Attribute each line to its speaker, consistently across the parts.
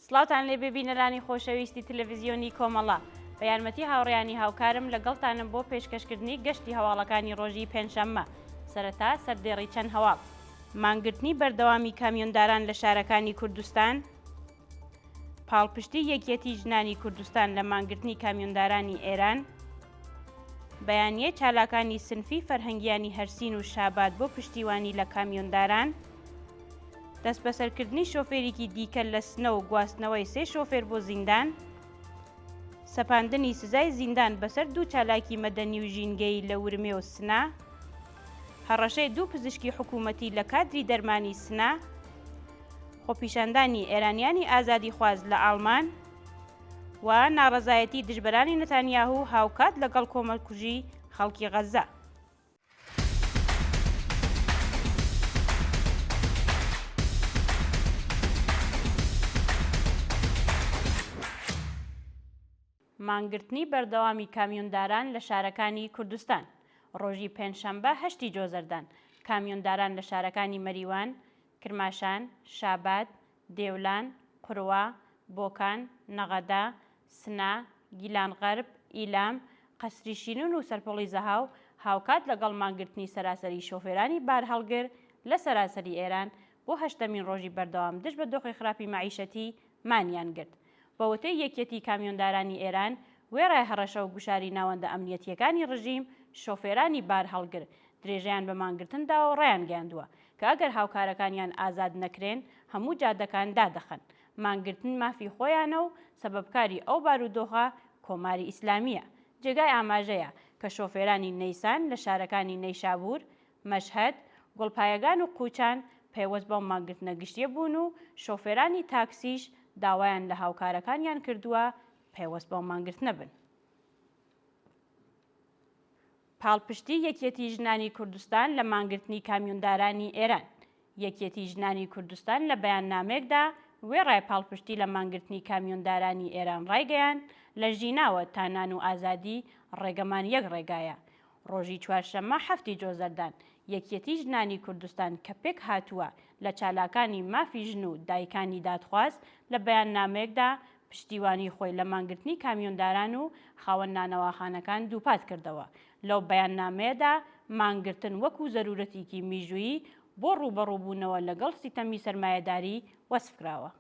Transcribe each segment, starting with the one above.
Speaker 1: سڵاوتان لێبێ بینەرانی خۆشەویستی تەلەڤیزیۆنی کۆمەڵە. بە یارمەتی هاوڕێیانی هاوکارم لەگەڵتانم بۆ پێشکەشکردنی گەشتی هەواڵەکانی ڕۆژی پێنجشەممە. سەرەتا سەردێڕی چەند هەواڵ. مانگرتنی بەردەوامی کامیۆنداران لە شارەکانی کوردستان، پاڵپشتی یەکیەتی ژنانی کوردستان لە مانگرتنی کامیۆندارانی ئێران، بەیانیەی چالاکانی سنفی فەرهەنگیانی هەرسین و شاباد بۆ پشتیوانی لە کامیۆنداران، دەستبەسەرکردنی شۆفێریکی دیکە لە سنە و گواستنەوەی سێ شۆفێر بۆ زیندان، سەپاندنی سزای زیندان بەسەر دوو چالاکی مەدەنی و ژینگەیی لە ورمێ و سنە، هەڕەشەی دوو پزیشکی حکوومەتی لە کادری دەرمانی سنە، خۆپیشاندانی ئێرانیانی ئازادیخواز لە ئاڵمان و ناڕەزایەتی دژبەرانی نەتانیاهو هاوکات لەگەڵ کۆمەڵکوژی خەڵکی غەززە. مانگرتنی بەردەوامی کامیۆنداران لە شارەکانی کوردستان ڕۆژی پێنجشەمبە هەشتی جۆزەردان کامیۆنداران لە شارەکانی مەریوان، کرماشان، شاباد، دێولان، قوروە، بۆکان، نەغەدە، سنە، گیلان غەرب، ئیلام، قەسری شینون و سەرپۆڵی زەهاو هاوکات لەگەڵ مانگرتنی سەراسەری شۆفێرانی بارهەڵگر لە سەراسەری ئێران بۆ هەشتەمین ڕۆژی بەردەوام دژ بە دۆخی خراپی مەعیشەتی مانیان گرت. بە وتەی یەکیەتیی کامیۆندارانی ئێران، وێڕای هەڕەشە و گوشاری ناوەندە ئەمنیەتییەکانی ڕژیم، شۆفێرانی بارهەڵگر درێژەیان بە مانگرتن داوە و ڕایانگەیاندووە کە ئەگەر هاوکارەکانیان ئازاد نەکرێن، هەموو جادەکان دادەخەن. مانگرتن مافی خۆیانە و سەبەبکاری ئەو بارودۆخە کۆماری ئیسلامییە. جێگای ئاماژەیە کە شۆفێرانی نەیسان لە شارەکانی نەیشابوور، مەشهەد، گوڵپایەگان و قوچان پەیوەست بەو مانگرتنە گشتییە بوون و شۆفێرانی تاکسیش داوایان لە هاوکارەکانیان کردووە پەیوەست بەو مانگرتنە بن. پاڵپشتی یەکیەتی ژنانی کوردستان لە مانگرتنی کامیۆندارانی ئێران یەکیەتی ژنانی کوردستان لە بەیاننامەیەکدا وێڕای پاڵپشتی لە مانگرتنی کامیۆندارانی ئێران ڕایگەیاند، لە ژیناوە تا نان و ئازادی ڕێگەمان یەک ڕێگایە. ڕۆژی چوارشەممە حەفتی جۆزەردان، یەکیەتی ژنانی کوردستان کە پێکهاتووە لە چالاکانی مافی ژن و دایکانی دادخواز لە بەیاننامەیەکدا پشتیوانی خۆی لە مانگرتنی کامیۆنداران و خاوەن نانەواخانەکان دووپات کردەوە. لەو بەیاننامەیەدا مانگرتن وەکوو زەروورەتیکی میژوویی بۆ ڕووبەڕووبوونەوە لەگەڵ سیتەمی سەرمایەداری وەسف کراوە.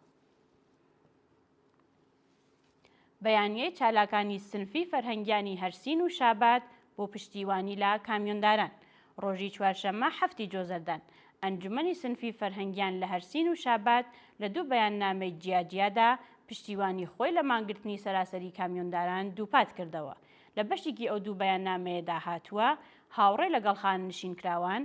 Speaker 1: بەیانیەی چالاکانی سنفی فەرهەنگیانی هەرسین و شاباد بۆ پشتیوانی لە کامیۆنداران ڕۆژی چوارشەممە حەفتی جۆزەردان ئەنجومەنی سنفی فەرهەنگیان لە هەرسین و شاباد لە دوو بەیاننامەی جیاجیادا پشتیوانی خۆی لە مانگرتنی سەراسەری کامیۆنداران دووپات کردەوە. لە بەشیکی ئەو دوو بەیاننامەیەدا هاتووە، هاوڕێ لەگەڵ خانەنشینکراوان،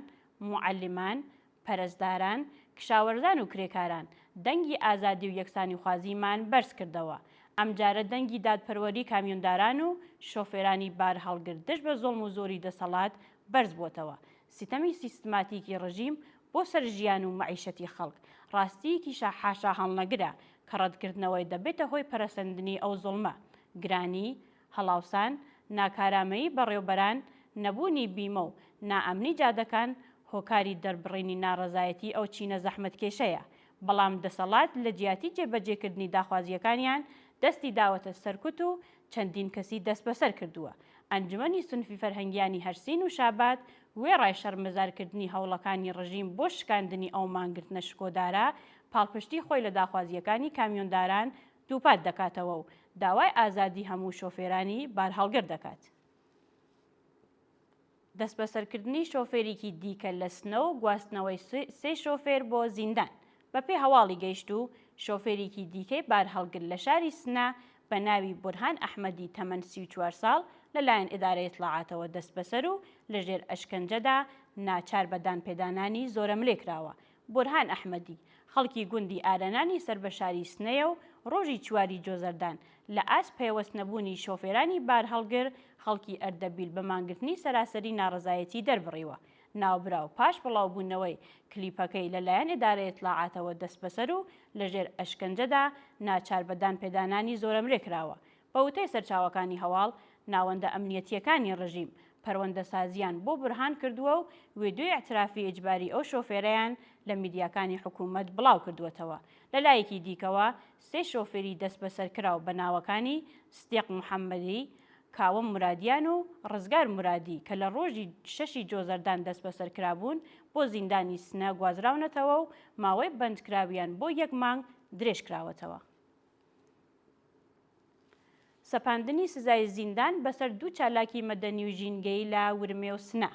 Speaker 1: موعەلیمان، پەرستداران، کشاوەرزان و کرێکاران، دەنگی ئازادی و یەکسانیخوازیمان بەرز کردەوە. ئەمجارە دەنگی دادپەروەری کامیۆنداران و شۆفێرانی بارهەڵگر دژ بە زوڵم و زۆری دەسەڵات بەرز بۆتەوە. ستەمی سیستماتیکی ڕژیم بۆ سەر ژیان و مەعیشەتی خەڵک، ڕاستییەکی حاشاهەڵنەگرە کە ڕەتکردنەوەی دەبێتە هۆی پەرەسەندنی ئەو زوڵمە. گرانی، هەڵاوسان، ناکارامەیی بەڕێوبەران، نەبوونی بیمە و نائەمنی جادەکان هۆکاری دەربڕینی ناڕەزایەتی ئەو چینە زەحمەتکێشەیە، بەڵام دەسەڵات لە جیاتی جێبەجێکردنی داخوازییەکانیان دەستی داوەتە سەرکوت و چەندین کەسی دەستبەسەر کردووە. ئەنجومەنی سنفی فەرهەنگیانی هەرسین و شاباد وێڕای شەرمەزارکردنی هەوڵەکانی ڕژیم بۆ شکاندنی ئەو مانگرتنە شکۆدارە، پاڵپشتی خۆی لە داخوازییەکانی کامیۆنداران دووپات دەکاتەوە و داوای ئازادی هەموو شۆفێرانی بارهەڵگر دەکات. دەستبەسەرکردنی شۆفێریکی دیکە لە سنە و گواستنەوەی سێ شۆفێر بۆ زیندان. بەپێی هەواڵی گەیشتوو، شۆفێریکی دیکەی بارهەڵگر لە شاری سنە بە ناوی بورهان ئەحمەدی تەمەن 34 ساڵ لەلایەن ئیدارەی ئیتڵاعاتەوە دەستبەسەر و لەژێر ئەشکەنجەدا ناچار بە دانپێدانانی زۆرەملێ کراوە. بورهان ئەحمەدی، خەڵکی گوندی ئارەنانی سەر بە شاری سنەیە و ڕۆژی چواری جۆزەردان لە ئاست پەیوەست نەبوونی شۆفێرانی بارهەڵگر خەڵکی ئەردەبیل بە مانگرتنی سەراسەری ناڕەزایەتی دەربڕیوە. ناوبراو پاش بڵاوبوونەوەی کلیپەکەی لە لایەن ئیدارەی ئیتڵاعاتەوە دەستبەسەر و لەژێر ئەشکەنجەدا ناچار بە دانپێدانانی زۆرەملێ کراوە. بە وتەی سەرچاوەکانی هەواڵ، ناوەندە ئەمنیەتییەکانی ڕژیم. پەروەندەسازییان بۆ بورهان کردووە و ویدیۆی ئیعترافی ئیجباری ئەو شۆفێرەیان لە میدیاکانی حکوومەت بڵاو کردووەتەوە. لە لایەکی دیکەوە سێ شۆفێری دەستبەسەرکراو بە ناوەکانی سدیق محەممەدی، کاوە مورادیان و ڕزگار مورادی کە لە ڕۆژی شەشی جۆزەردان دەستبەسەر کرابوون، بۆ زیندانی سنە گوازراونەتەوە و ماوەی بەندکراویان بۆ یەک مانگ درێژ کراوەتەوە. سەپاندنی سزای زیندان بەسەر دوو چالاکی مەدەنی و ژینگەیی لە ورمێ و سنە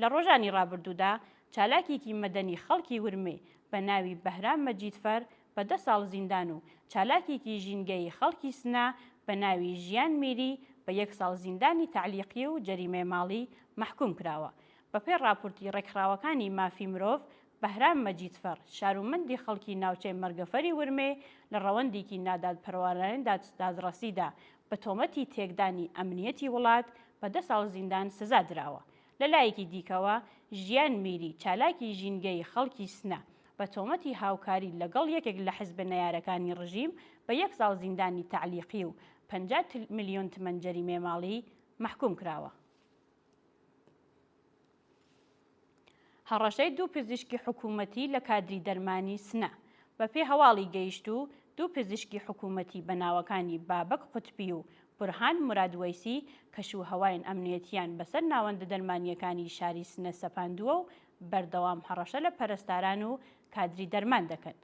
Speaker 1: لە ڕۆژانی ڕابردوودا چالاکێکی مەدەنی خەڵکی ورمێ بە ناوی بەهرام مەجیدفەر بە دە ساڵ زیندان و چالاکێکی ژینگەیی خەڵکی سنە بە ناوی ژیان میری بە یەک ساڵ زیندانی تەعلیقی و جەریمەی ماڵی مەحکووم کراوە. بەپێی ڕاپۆرتی ڕێکخراوەکانی مافی مرۆڤ، بەهرام مەجیدفەڕ، شارومەندی خەڵکی ناوچەی مەرگەفەری ورمێ، لە ڕەوەندێکی نادادپەروەرانەی دادڕەسیدا بە تۆمەتی تێکدانی ئەمنییەتی وڵات بە دە ساڵ زیندان سزا دراوە. لە لایەکی دیکەوە، ژیان میری، چالاکی ژینگەیی خەڵکی سنە، بە تۆمەتی هاوکاری لەگەڵ یەکێک لە حزبە نەیارەکانی ڕژیم بە یەک ساڵ زیندانی تەعلیقی و 50 ملیۆن تمەن جەریمەی ماڵی مەحکووم کراوە. هەڕەشەی دوو پزیشکی حکوومەتی لە کادری دەرمانی سنە بەپێی هەواڵی گەیشتوو، دوو پزیشکی حکوومەتی بە ناوەکانی بابەک قوتبی و بورهان موراد وەیسی کەش و هەواین ئەمنیەتییان بەسەر ناوەندە دەرمانییەکانی شاری سنە سەپاندووە و بەردەوام هەڕەشە لە پەرستاران و کادری دەرمان دەکەن.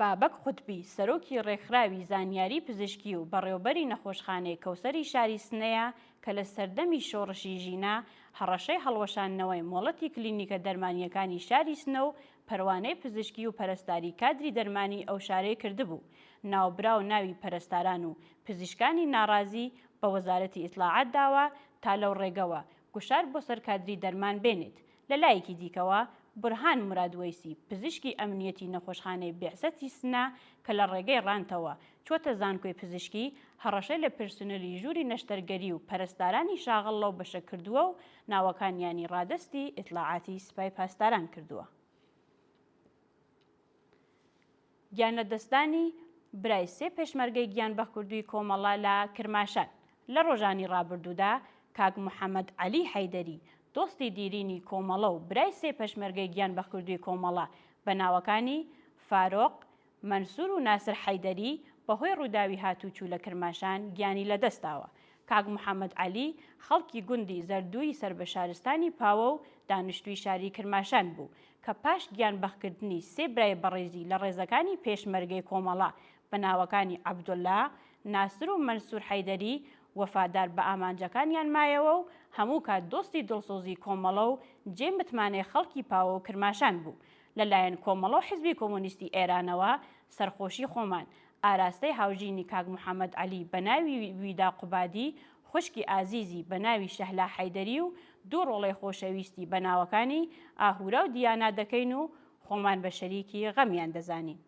Speaker 1: بابەک قوتبی، سەرۆکی ڕێکخراوی زانیاری پزیشکی و بەڕێوبەری نەخۆشخانەی کەوسەری شاری سنەیە کە لە سەردەمی شۆڕشی ژینا هەڕەشەی هەڵوەشاندنەوەی مۆڵەتی کلینیکە دەرمانییەکانی شاری سنە و پەروانەی پزیشکی و پەرستاری کادری دەرمانی ئەو شارەی کردبوو. ناوبراو ناوی پەرستاران و پزیشکانی ناڕازی بە وەزارەتی ئیتڵاعات داوە تا لەو ڕێگەوە گوشار بۆ سەر کادری دەرمان بێنێت. لە لایەکی دیکەوە، بورهان موراد وەیسی، پزیشکی ئەمنییەتی نەخۆشخانەی بێعسەتی سنە کە لە ڕێگەی ڕانتەوە چووەتە زانکۆی پزیشکی، هەڕەشەی لە پرسونلی ژووری نەشتەرگەری و پەرستارانی شاغڵ لەو بەشە کردووە و ناوەکانیانی ڕادەستی ئیتڵاعاتی سپای پاسداران کردووە. گیانلەدەستدانی برای سێ پێشمەرگەی گیانبەختکردووی کۆمەڵە لە کرماشان لە ڕۆژانی ڕابردوودا کاک محەمەد عەلی حەیدەری دۆستی دیرینی کۆمەڵە و برای سێ پێشمەرگەی گیانبەختکردووی کۆمەڵە بە ناوەکانی فارۆق، مەنسوور و ناسر حەیدەری بەهۆی ڕووداوی هاتووچوو لە کرماشان گیانی لەدەستداوە. کاک محەمەد عەلی خەڵکی گوندی زەردووی سەر بە شارستانی پاوە و دانیشتووی شاری کرماشان بوو کە پاش گیان بەختکردنی سێ برای بەڕێزی لە ڕێزەکانی پێشمەرگەی کۆمەڵە بە ناوەکانی عەبدوڵا، ناسر و مەنسوور حەیدەری وەفادار بە ئامانجەکانیان مایەوە و هەموو کات دۆستی دڵسۆزی کۆمەڵە و جێی متمانەی خەڵکی پاوە و کرماشان بوو. لە لایەن کۆمەڵە و حیزبی کۆمۆنیستی ئێرانەوە سەرخۆشی خۆمان ئاراستەی هاوژینی کاک محەمەد عەلی بە ناوی ویدا قوبادی، خوشکی ئازیزی بە ناوی شەهلا حەیدەری و دوو ڕۆڵەی خۆشەویستی بە ناوەکانی ئاهورا و دیانا دەکەین و خۆمان بە شەریکی غەمیان دەزانین.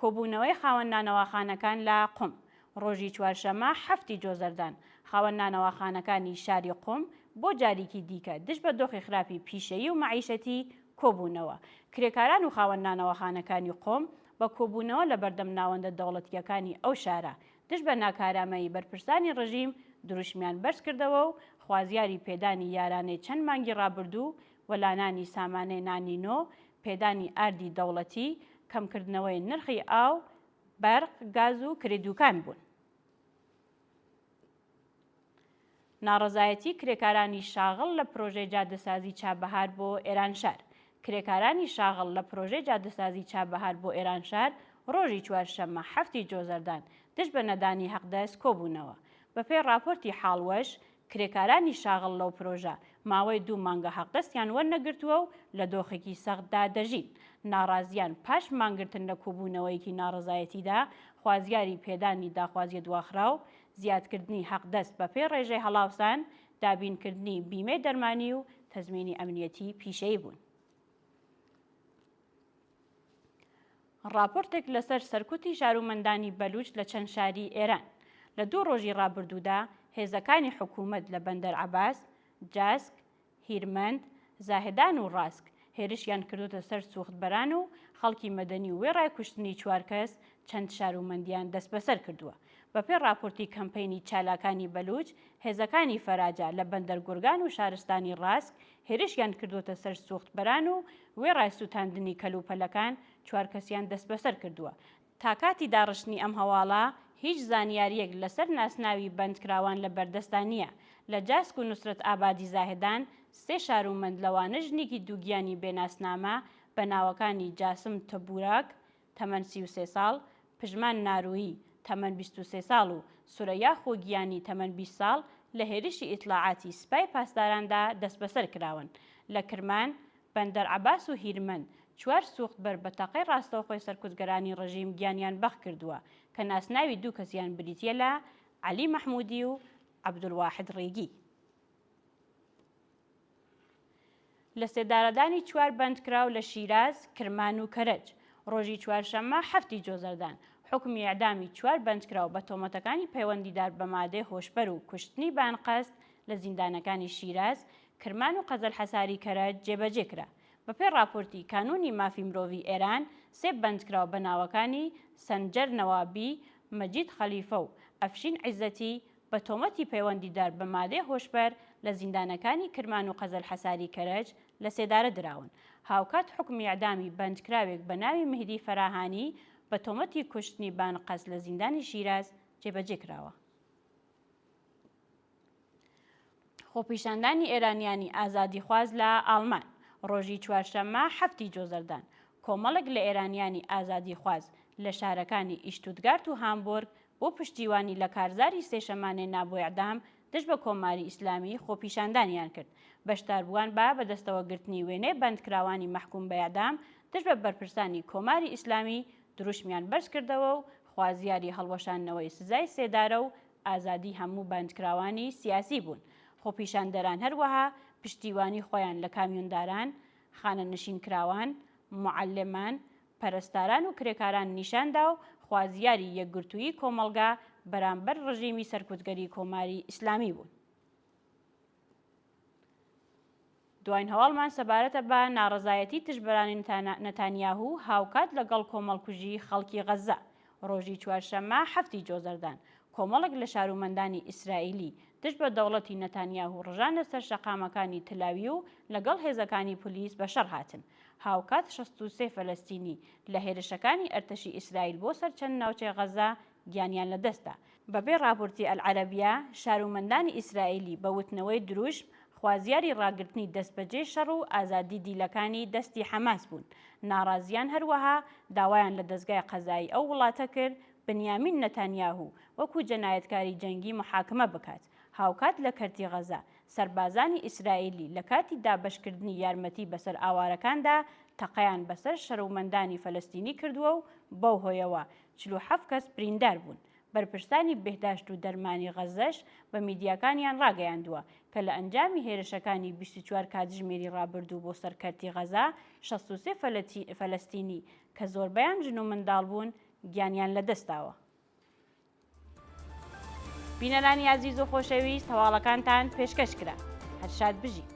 Speaker 1: کۆبوونەوەی خاوەن نانەواخانەکان لە قوم ڕۆژی چوارشەممە حەفتی جۆزەردان، خاوەن نانەواخانەکانی شاری قوم بۆ جاریکی دیکە دژ بە دۆخی خراپی پیشەیی و مەعیشەتی کۆبوونەوە. کرێکاران و خاوەن نانەواخانەکانی قوم بە کۆبوونەوە لە بەردەم ناوەندە دەوڵەتییەکانی ئەو شارە دژ بە ناکارامەیی بەرپرسانی ڕژیم دروشمیان بەرز کردەوە و خوازیاری پێدانی یارانەی چەند مانگی ڕابردوو و لانانی سامانەی نانی نۆ، پێدانی ئاردی دەوڵەتی، کەمکردنەوەی نرخی ئاو، بەرق، گاز و کرێی دووکان بوون. ناڕەزایەتی کرێکارانی شاغڵ لە پرۆژەی جادەسازی چابەهار بۆ ئێرانشار کرێکارانی شاغڵ لە پرۆژەی جادەسازی چابەهار بۆ ئێرانشار ڕۆژی چوارشەممە حەفتی جۆزەردان دژ بە نەدانی حەقدەست کۆبوونەوە. بەپێی ڕاپۆرتی حاڵوەش، کرێکارانی شاغڵ لەو پرۆژە ماوەی دوو مانگە حەقدەستیان وەرنەگرتووە و لە دۆخێکی سەختدا دەژین. ناڕازییان پاش مانگرتن لە کۆبوونەوەیەکی ناڕەزایەتیدا خوازیاری پێدانی داخوازیە دواخراو، زیادکردنی حەقدەست بەپێی ڕێژەی هەڵاوسان، دابینکردنی بیمەی دەرمانی و تەزمینی ئەمنیەتی پیشەیی بوون. ڕاپۆرتێک لەسەر سەرکوتی شارومەندانی بەلوچ لە چەند شاری ئێران. لە دوو ڕۆژی ڕابردوودا هێزەکانی حکوومەت لە بەندەر عەباس، جاسک، هیرمەند، زاهدان و ڕاسک هێرشیان کردۆتە سەر سووختبەران و خەڵکی مەدەنی و وێڕای کوشتنی چوار کەس چەند شارومەندیان دەستبەسەر کردووە. بەپێی ڕاپۆرتی کەمپەینی چالاکانی بەلووچ، هێزەکانی فەراجا لە بەندەر گورگان و شارستانی ڕاسک هێرشیان کردووەتە سەر سووختبەران و وێڕای سووتاندنی کەلوپەلەکان، چوار کەسیان دەستبەسەر کردووە. تا کاتی داڕشتنی ئەم هەواڵە، هیچ زانیارییەک لەسەر ناسناوی بەندکراوان لە بەردەستدا نییە. لە جاسک و نوسرەت ئابادی زاهدان، سێ شارومەند لەوانە ژنێکی دووگیانی بێ ناسنامە بە ناوەکانی جاسم تبوراک، تەمەن 33 ساڵ، پژمان نارویی، تەمەن 23 ساڵ و سورەیا خۆگیانی تەمەن 20 ساڵ لە هێرشی ئیتڵاعاتی سپای پاسداراندا دەستبەسەر کراون. لە کرمان، بەندەر عەباس و هیرمەند، چوار سووختبەر بە تەقەی ڕاستەوخۆی سەرکوتگەرانی ڕژیم گیانیان بەخت کردووە کە ناسناوی دوو کەسیان بریتییە لە عەلی مەحموودی و عەبدولواحد ڕیگی. لەسێدارەدانی چوار بەندکراو لە شیراز، کرمان و کەرەج. ڕۆژی چوارشەممە حەفتی جۆزەردان، حوکمی ئێعدامی چوار بەندکراو بە تۆمەتەکانی پەیوەندیدار بە مادەی هۆشبەر و کوشتنی بە ئەنقەست لە زیندانەکانی شیراز، کرمان و قەزەلحەساری کەرەج جێبەجێ کرا. بەپێی ڕاپۆرتی کانوونی مافی مرۆڤی ئێران، سێ بەندکراو بە ناوەکانی سەنجەر نەوابی، مەجید خەلیفە و ئەفشین عیزەتی بە تۆمەتی پەیوەندیدار بە مادەی هۆشبەر لە زیندانەکانی کرمان و قەزەلحەساری کەرەج لە سێدارە دراون. هاوکات حوکمی ئێعدامی بەندکراوێک بە ناوی مهدی فەراهانی بە تۆمەتی کوشتنی بانقەست لە زیندانی شیراز جێبەجێ کراوە. خۆپیشاندانی ئێرانیانی ئازادیخواز لە ئاڵمان ڕۆژی چوارشەممە حەفتی جۆزەردان کۆمەڵێک لە ئێرانیانی ئازادیخواز لە شارەکانی ئیشتوتگارت و هامبۆرگ بۆ پشتیوانی لە کارزاری سێشەمانەی نا بۆ ئێعدام دژ بە کۆماری ئیسلامی خۆپیشاندانیان کرد. بەشداربووان بە بەدەستەوەگرتنی وێنەی بەندکراوانی مەحکووم بە ئێعدام دژ بە بەرپرسانی کۆماری ئیسلامی دروشمیان بەرز کردەوە و خوازیاری هەڵوەشاندنەوەی سزای سێدارە و ئازادی هەموو بەندکراوانی سیاسی بوون. خۆپیشاندەران هەروەها پشتیوانی خۆیان لە کامیۆنداران، خانەنشینکراوان، موعەلێمان، پەرستاران و کرێکاران نیشان دا و خوازیاری یەکگرتوویی کۆمەڵگا بەرامبەر ڕژیمی سەرکوتگەری کۆماری ئیسلامی بوون. دواین هەواڵمان سەبارەتە بە ناڕەزایەتی دژبەرانی نەتانیاهو هاوکات لەگەڵ کۆمەڵکوژی خەڵکی غەززە. ڕۆژی چوارشەممە حەفتی جۆزەردان، کۆمەڵێک لە شارومەندانی ئیسرائیلی دژ بە دەوڵەتی نەتانیاهو ڕژانە سەر شەقامەکانی تلاوی و لەگەڵ هێزەکانی پولیس بە شەڕ هاتن. هاوکات 63 فەلەستینی لە هێرشەکانی ئەرتەشی ئیسرائیل بۆ سەر چەند ناوچەی غەززە گیانیان لەدەستدا. بەپێی ڕاپۆرتی ئەلعەرەبیە، شارومەندانی ئیسرائیلی بە وتنەوەی دروشم، خوازیاری ڕاگرتنی دەستبەجێی شەڕ و ئازادی دیلەکانی دەستی حەماس بوون. ناڕازییان هەروەها داوایان لە دەزگای قەزایی ئەو وڵاتە کرد بنیامین نەتانیاهو وەکوو جەنایەتکاری جەنگی موحاکمە بکات. هاوکات لە کەرتی غەزە، سەربازانی ئیسرائیلی لە کاتی دابەشکردنی یارمەتی بەسەر ئاوارەکاندا تەقەیان بەسەر شەرومەندانی فەلەستینی کردووە و بەو هۆیەوە 47 کەس بریندار بوون. بەرپرسانی بێهداشت و دەرمانی غەززەش بە میدیاکانیان ڕاگەیاندووە کە لە ئەنجامی هێرشەکانی 24 کاتژمێری ڕابردوو بۆ سەر کەرتی غەزە 63 فەلەستینی کە زۆربەیان ژن و منداڵ بوون گیانیان لەدەستداوە. بینەرانی ئازیز و خۆشەویست هەواڵەکانتان پێشکەش کرا. هەر شاد بژین.